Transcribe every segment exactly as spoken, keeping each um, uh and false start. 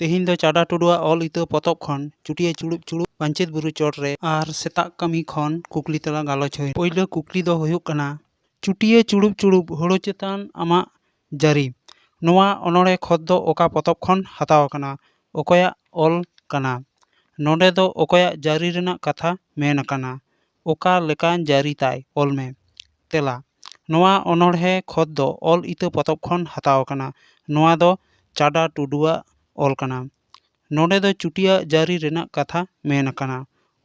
ᱛᱮᱦᱮᱧ ᱫᱚ ᱪᱟᱰᱟ ᱴᱩᱰᱩᱣᱟᱜ ᱚᱞ ᱤᱛᱟᱹ ᱯᱚᱛᱚᱵ ᱠᱷᱚᱱ ᱪᱩᱴᱤᱭᱟᱹ ᱪᱩᱲᱩᱵ ᱪᱩᱲᱩᱵ ᱯᱟᱧᱪᱮᱛ ᱵᱩᱨᱩ ᱪᱚᱴ ᱨᱮ ᱟᱨ ᱥᱮᱛᱟᱜ ᱠᱟᱹᱢᱤ ᱠᱷᱚᱱ ᱠᱩᱠᱞᱤ ᱛᱮᱞᱟ ᱜᱟᱞᱚᱪ ᱦᱩᱭ᱾ ᱯᱳᱭᱞᱳ ᱠᱩᱠᱞᱤ ᱫᱚ ᱦᱩᱭᱩᱜ ᱠᱟᱱᱟ, ᱪᱩᱴᱤᱭᱟᱹ ᱪᱩᱲᱩᱵ ᱪᱩᱲᱩᱵ ᱦᱳᱲᱳ ᱪᱮᱛᱟᱱ ᱟᱢᱟᱜ ᱡᱟᱹᱨᱤ᱾ ᱱᱚᱣᱟ ᱚᱱᱚᱬᱦᱮ ᱠᱷᱚᱛ ᱫᱚ ᱚᱠᱟ ᱯᱚᱛᱚᱵ ᱠᱷᱚᱱ ᱦᱟᱛᱟᱣ ᱟᱠᱟᱱᱟ? ᱚᱠᱚᱭᱟᱜ ᱚᱞ ᱠᱟᱱᱟ? ᱱᱚᱰᱮ ᱫᱚ ᱚᱠᱚᱭᱟᱜ ᱡᱟᱹᱨᱤ ᱨᱮᱱᱟᱜ ᱠᱟᱛᱷᱟ ᱢᱮᱱ ᱟᱠᱟᱱᱟ? ᱚᱠᱟ ᱞᱮᱠᱟᱱ ᱡᱟᱹᱨᱤ ᱛᱟᱭ? ᱚᱞ ᱢᱮ᱾ ᱛᱮᱞᱟ, ᱱᱚᱣᱟ ᱚᱱᱚᱬᱦᱮ ᱠᱷᱚᱛ ᱫᱚ ᱚᱞ ᱤᱛᱟᱹ ᱯᱚᱛᱚᱵ ᱠᱷᱚᱱ ᱦᱟᱛᱟᱣ ᱟᱠᱟᱱᱟ᱾ ᱱᱚᱣᱟ ᱫᱚ ᱪᱟᱰᱟ ᱴᱩᱰᱩᱣᱟᱜ ᱚᱞ ᱠᱟᱱᱟ᱾ ᱱᱚᱰᱮ ᱫᱚ ᱪᱩᱴᱤᱭᱟᱹ ᱡᱟᱹᱨᱤ ᱨᱮᱱᱟᱜ ᱠᱟᱛᱷᱟ ᱢᱮᱱ ᱟᱠᱟᱱᱟ᱾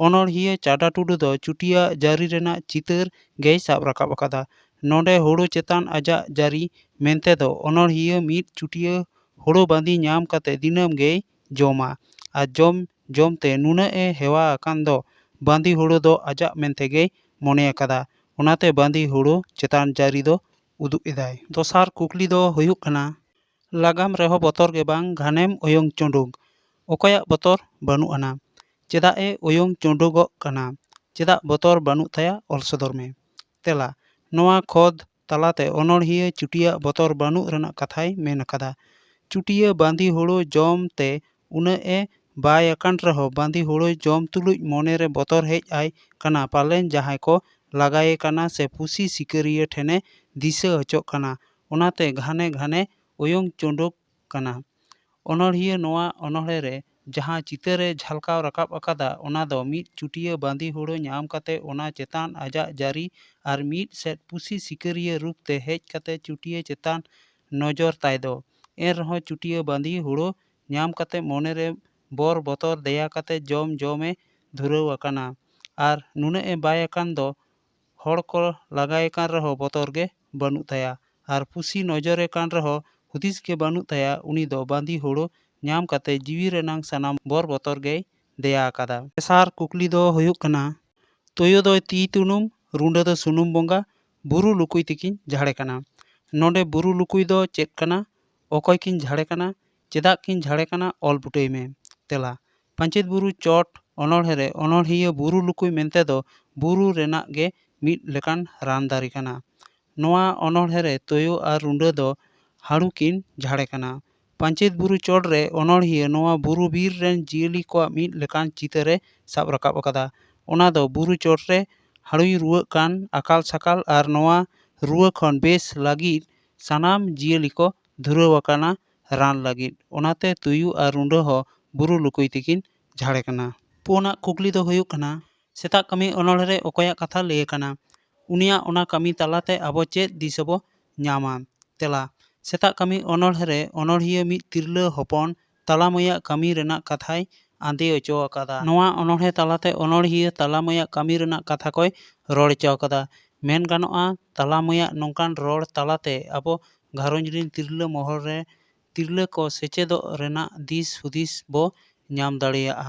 ᱚᱱᱚᱬᱦᱤᱭᱟᱹ ᱪᱟᱰᱟ ᱴᱩᱰᱩ ᱫᱚ ᱪᱩᱴᱤᱭᱟᱹ ᱡᱟᱹᱨᱤ ᱨᱮᱱᱟᱜ ᱪᱤᱛᱟᱹᱨ ᱜᱮᱭ ᱥᱟᱵ ᱨᱟᱠᱟᱵ ᱟᱠᱟᱫᱟ᱾ ᱱᱚᱰᱮ ᱦᱳᱲᱳ ᱪᱮᱛᱟᱱ ᱟᱡᱟᱜ ᱡᱟᱹᱨᱤ ᱢᱮᱱᱛᱮ ᱫᱚ ᱚᱱᱚᱬᱦᱤᱭᱟᱹ ᱢᱤᱫ ᱪᱩᱴᱤᱭᱟᱹ ᱦᱳᱲᱳ ᱵᱟᱸᱫᱤ ᱧᱟᱢ ᱠᱟᱛᱮ ᱫᱤᱱᱟᱹᱢ ᱜᱮᱭ ᱡᱚᱢᱟ ᱟᱨ ᱡᱚᱢ ᱡᱚᱢ ᱛᱮ ᱱᱩᱱᱟᱹᱜ ᱮ ᱦᱮᱣᱟ ᱟᱠᱟᱱ ᱫᱚ ᱵᱟᱸᱫᱤ ᱦᱳᱲᱳ ᱫᱚ ᱟᱡᱟᱜ ᱢᱮᱱᱛᱮ ᱜᱮᱭ ᱢᱚᱱᱮ ᱟᱠᱟᱫᱟ᱾ ᱚᱱᱟᱛᱮ ᱵᱟᱸᱫᱤ ᱦᱳᱲᱳ ᱪᱮᱛᱟᱱ ᱡᱟᱹᱨᱤ ᱫᱚ ᱩᱫᱩᱜ ᱮᱫᱟᱭ᱾ ᱫᱚᱥᱟᱨ ᱠᱩᱠᱞᱤ ᱫᱚ ᱦᱩᱭᱩᱜ ᱠᱟᱱᱟ, ᱞᱟᱜᱟᱢ ᱨᱮᱦᱚᱸ ᱵᱚᱛᱚᱨ ᱜᱮ ᱵᱟᱝ ᱜᱷᱟᱱᱮᱢ ᱚᱭᱚᱝ ᱪᱚᱸᱰᱩᱜ᱾ ᱚᱠᱚᱭᱟᱜ ᱵᱚᱛᱚᱨ ᱵᱟᱹᱱᱩᱜ ᱟᱱᱟ? ᱪᱮᱫᱟᱜ ᱮ ᱚᱭᱚᱝ ᱪᱚᱸᱰᱩᱜᱚᱜ ᱠᱟᱱᱟ? ᱪᱮᱫᱟᱜ ᱵᱚᱛᱚᱨ ᱵᱟᱹᱱᱩᱜ ᱛᱟᱭᱟ? ᱚᱞ ᱥᱚᱫᱚᱨ ᱢᱮ᱾ ᱛᱮᱞᱟ, ᱱᱚᱣᱟ ᱠᱷᱚᱫ ᱛᱟᱞᱟᱛᱮ ᱚᱱᱚᱬᱦᱤᱭᱟᱹ ᱪᱩᱴᱤᱭᱟᱹ ᱵᱚᱛᱚᱨ ᱵᱟᱹᱱᱩᱜ ᱨᱮᱱᱟᱜ ᱠᱟᱛᱷᱟᱭ ᱢᱮᱱ ᱟᱠᱟᱫᱟ᱾ ᱪᱩᱴᱤᱭᱟᱹ ᱵᱟᱸᱫᱤ ᱦᱳᱲᱳ ᱡᱚᱢ ᱛᱮ ᱩᱱᱟᱹᱜ ᱮ ᱵᱟᱭ ᱟᱠᱟᱱ ᱨᱮᱦᱚᱸ ᱵᱟᱸᱫᱤ ᱦᱳᱲᱳ ᱡᱚᱢ ᱛᱩᱞᱩᱡ ᱢᱚᱱᱮᱨᱮ ᱵᱚᱛᱚᱨ ᱦᱮᱡ ᱟᱭ ᱠᱟᱱᱟ, ᱯᱟᱞᱮᱱ ᱡᱟᱦᱟᱸᱭ ᱠᱚ ᱞᱟᱜᱟᱭᱮ ᱠᱟᱱᱟ ᱥᱮ ᱯᱩᱥᱤ ᱥᱤᱠᱟᱹᱨᱤᱭᱟᱹ ᱴᱷᱮᱱᱮ ᱫᱤᱥᱟᱹ ᱦᱚᱪᱚᱜ ᱠᱟᱱᱟ᱾ ᱚᱱᱟᱛᱮ ᱜᱷᱟᱱᱮ ᱜᱷᱟᱱᱮ ᱚᱭᱚᱝ ᱪᱚᱸᱰᱚᱠ ᱠᱟᱱᱟ᱾ ᱚᱱᱚᱬᱦᱤᱭᱟᱹ ᱱᱚᱣᱟ ᱚᱱᱚᱬᱦᱮ ᱨᱮ ᱡᱟᱦᱟᱸ ᱪᱤᱛᱟᱹᱨ ᱮ ᱡᱷᱟᱞᱠᱟᱣ ᱨᱟᱠᱟᱵ ᱟᱠᱟᱫᱟ, ᱚᱱᱟ ᱫᱚ ᱢᱤᱫ ᱪᱩᱴᱤᱭᱟᱹ ᱵᱟᱸᱫᱤ ᱦᱳᱲᱳ ᱧᱟᱢ ᱠᱟᱛᱮ ᱚᱱᱟ ᱪᱮᱛᱟᱱ ᱟᱡᱟᱜ ᱡᱟᱹᱨᱤ ᱟᱨ ᱢᱤᱫ ᱥᱮᱫ ᱯᱩᱥᱤ ᱥᱤᱠᱟᱹᱨᱤᱭᱟᱹ ᱨᱩᱯ ᱛᱮ ᱦᱮᱡ ᱠᱟᱛᱮ ᱪᱩᱴᱤᱭᱟᱹ ᱪᱮᱛᱟᱱ ᱱᱚᱡᱚᱨ ᱛᱟᱭ ᱫᱚ᱾ ᱮᱱ ᱨᱮᱦᱚᱸ ᱪᱩᱴᱤᱭᱟᱹ ᱵᱟᱸᱫᱤ ᱦᱳᱲᱳ ᱧᱟᱢ ᱠᱟᱛᱮ ᱢᱚᱱᱮᱨᱮ ᱵᱚᱨ ᱵᱚᱛᱚᱨ ᱫᱮᱭᱟ ᱠᱟᱛᱮ ᱡᱚᱢ ᱡᱚᱢ ᱮ ᱫᱷᱩᱨᱟᱹᱣ ᱟᱠᱟᱱᱟ᱾ ᱟᱨ ᱱᱩᱱᱟᱹᱜ ᱮ ᱵᱟᱭ ᱟᱠᱟᱱ ᱫᱚ ᱦᱚᱲ ᱠᱚ ᱞᱟᱜᱟᱭᱮ ᱠᱟᱱ ᱨᱮᱦᱚᱸ ᱵᱚᱛᱚᱨ ᱜᱮ ᱵᱟᱹᱱᱩᱜ ᱛᱟᱭᱟ᱾ ᱟᱨ ᱯᱩᱥᱤ ᱱᱚᱡᱚᱨᱮ ᱠᱟᱱ ᱨᱮᱦᱚᱸ ᱦᱩᱫᱤᱥ ᱜᱮ ᱵᱟᱹᱱᱩᱜ ᱛᱟᱭᱟ᱾ ᱩᱱᱤ ᱫᱚ ᱵᱟᱸᱫᱤ ᱦᱳᱲᱳ ᱧᱟᱢ ᱠᱟᱛᱮ ᱡᱤᱣᱤ ᱨᱮᱱᱟᱝ ᱥᱟᱱᱟᱢ ᱵᱚᱨ ᱵᱚᱛᱚᱨ ᱜᱮᱭ ᱫᱮᱭᱟ ᱟᱠᱟᱫᱟ᱾ ᱛᱮᱥᱟᱨ ᱠᱩᱠᱞᱤ ᱫᱚ ᱦᱩᱭᱩᱜ ᱠᱟᱱᱟ, ᱛᱳᱭᱳ ᱫᱚᱭ ᱛᱤ ᱛᱩᱱᱩᱢ, ᱨᱩᱸᱰᱟᱹ ᱫᱚ ᱥᱩᱱᱩᱢ ᱵᱚᱸᱜᱟ, ᱵᱩᱨᱩ ᱞᱩᱠᱩᱭ ᱛᱤᱠᱤᱱ ᱡᱷᱟᱲᱮ ᱠᱟᱱᱟ᱾ ᱱᱚᱰᱮ ᱵᱩᱨᱩ ᱞᱩᱠᱩᱭ ᱫᱚ ᱪᱮᱫ ᱠᱟᱱᱟ? ᱚᱠᱚᱭ ᱠᱤᱱ ᱡᱷᱟᱲᱮ ᱠᱟᱱᱟ? ᱪᱮᱫᱟᱜ ᱠᱤᱱ ᱡᱷᱟᱲᱮ ᱠᱟᱱᱟ? ᱚᱞ ᱵᱩᱴᱟᱹᱭ ᱢᱮ᱾ ᱛᱮᱞᱟ, ᱯᱟᱧᱪᱮᱛ ᱵᱩᱨᱩ ᱪᱚᱴ ᱚᱱᱚᱬᱦᱮ ᱨᱮ ᱚᱱᱚᱬᱦᱤᱭᱟᱹ ᱵᱩᱨᱩ ᱞᱩᱠᱩᱭ ᱢᱮᱱᱛᱮ ᱫᱚ ᱵᱩᱨᱩ ᱨᱮᱱᱟᱜ ᱜᱮ ᱢᱤᱫ ᱞᱮᱠᱟᱱ ᱨᱟᱱ ᱫᱟᱨᱮ ᱠᱟᱱᱟ᱾ ᱱᱚᱣᱟ ᱚᱱᱚᱬᱦᱮ ᱨᱮ ᱛᱳᱭᱳ ᱟᱨ ᱨᱩᱸᱰᱟᱹ ᱫᱚ ᱦᱟᱹᱲᱩ ᱠᱤᱱ ᱡᱷᱟᱲᱮ ᱠᱟᱱᱟ᱾ ᱯᱟᱧᱪᱮᱛ ᱵᱩᱨᱩ ᱪᱚᱴ ᱨᱮ ᱚᱱᱚᱬᱦᱤᱭᱟᱹ ᱱᱚᱣᱟ ᱵᱩᱨᱩ ᱵᱤᱨ ᱨᱮᱱ ᱡᱤᱭᱟᱹᱞᱤ ᱠᱚᱣᱟᱜ ᱢᱤᱫ ᱞᱮᱠᱟᱱ ᱪᱤᱛᱟᱹᱨ ᱮ ᱥᱟᱵ ᱨᱟᱠᱟᱵ ᱟᱠᱟᱫᱟ᱾ ᱚᱱᱟ ᱫᱚ ᱵᱩᱨᱩ ᱪᱚᱴ ᱨᱮ ᱦᱟᱹᱲᱩᱭ ᱨᱩᱣᱟᱹᱜ ᱠᱟᱱ ᱟᱠᱟᱞ ᱥᱟᱠᱟᱞ ᱟᱨ ᱱᱚᱣᱟ ᱨᱩᱣᱟᱹ ᱠᱷᱚᱱ ᱵᱮᱥ ᱞᱟᱹᱜᱤᱫ ᱥᱟᱱᱟᱢ ᱡᱤᱭᱟᱹᱞᱤ ᱠᱚ ᱫᱷᱩᱨᱟᱹᱣ ᱟᱠᱟᱱᱟ ᱨᱟᱱ ᱞᱟᱹᱜᱤᱫ᱾ ᱚᱱᱟᱛᱮ ᱛᱩᱭᱩ ᱟᱨ ᱨᱩᱸᱰᱟᱹ ᱦᱚᱸ ᱵᱩᱨᱩ ᱞᱩᱠᱩᱭ ᱛᱮᱠᱤᱱ ᱡᱷᱟᱲᱮ ᱠᱟᱱᱟ᱾ ᱯᱩᱱᱟᱜ ᱠᱩᱠᱞᱤ ᱫᱚ ᱦᱩᱭᱩᱜ ᱠᱟᱱᱟ, ᱥᱮᱛᱟᱜ ᱠᱟᱹᱢᱤ ᱚᱱᱚᱬᱦᱮ ᱨᱮ ᱚᱠᱚᱭᱟᱜ ᱠᱟᱛᱷᱟ ᱞᱟᱹᱭ ᱟᱠᱟᱱᱟ? ᱩᱱᱤᱭᱟᱜ ᱚᱱᱟ ᱠᱟᱹᱢᱤ ᱛᱟᱞᱟᱛᱮ ᱟᱵᱚ ᱪᱮᱫ ᱫᱤᱥᱟᱹ ᱵᱚ ᱧᱟᱢᱟ? ᱛᱮᱞᱟ, ᱥᱮᱛᱟᱜ ᱠᱟᱹᱢᱤ ᱚᱱᱚᱬᱦᱮ ᱨᱮ ᱚᱱᱚᱬᱦᱤᱭᱟᱹ ᱢᱤᱫ ᱛᱤᱨᱞᱟᱹ ᱦᱚᱯᱚᱱ ᱛᱟᱞᱟ ᱢᱟᱹᱭᱟᱜ ᱠᱟᱹᱢᱤ ᱨᱮᱱᱟᱜ ᱠᱟᱛᱷᱟᱭ ᱟᱸᱫᱮ ᱚᱪᱚ ᱟᱠᱟᱫᱟ᱾ ᱱᱚᱣᱟ ᱚᱱᱚᱬᱦᱮ ᱛᱟᱞᱟᱛᱮ ᱚᱱᱚᱬᱦᱤᱭᱟᱹ ᱛᱟᱞᱟ ᱢᱟᱹᱭᱟᱜ ᱠᱟᱹᱢᱤ ᱨᱮᱱᱟᱜ ᱠᱟᱛᱷᱟ ᱠᱚᱭ ᱨᱚᱲ ᱦᱚᱪᱚ ᱟᱠᱟᱫᱟ᱾ ᱢᱮᱱ ᱜᱟᱱᱚᱜᱼᱟ, ᱛᱟᱞᱟ ᱢᱟᱹᱭᱟᱜ ᱱᱚᱝᱠᱟᱱ ᱨᱚᱲ ᱛᱟᱞᱟᱛᱮ ᱟᱵᱚ ᱜᱷᱟᱨᱚᱸᱡᱽ ᱨᱤᱱ ᱛᱤᱨᱞᱟᱹ ᱢᱚᱦᱚᱞ ᱨᱮ ᱛᱤᱨᱞᱟᱹ ᱠᱚ ᱥᱮᱪᱮᱫᱚᱜ ᱨᱮᱱᱟᱜ ᱫᱤᱥ ᱦᱩᱫᱤᱥ ᱵᱚ ᱧᱟᱢ ᱫᱟᱲᱮᱭᱟᱜᱼᱟ᱾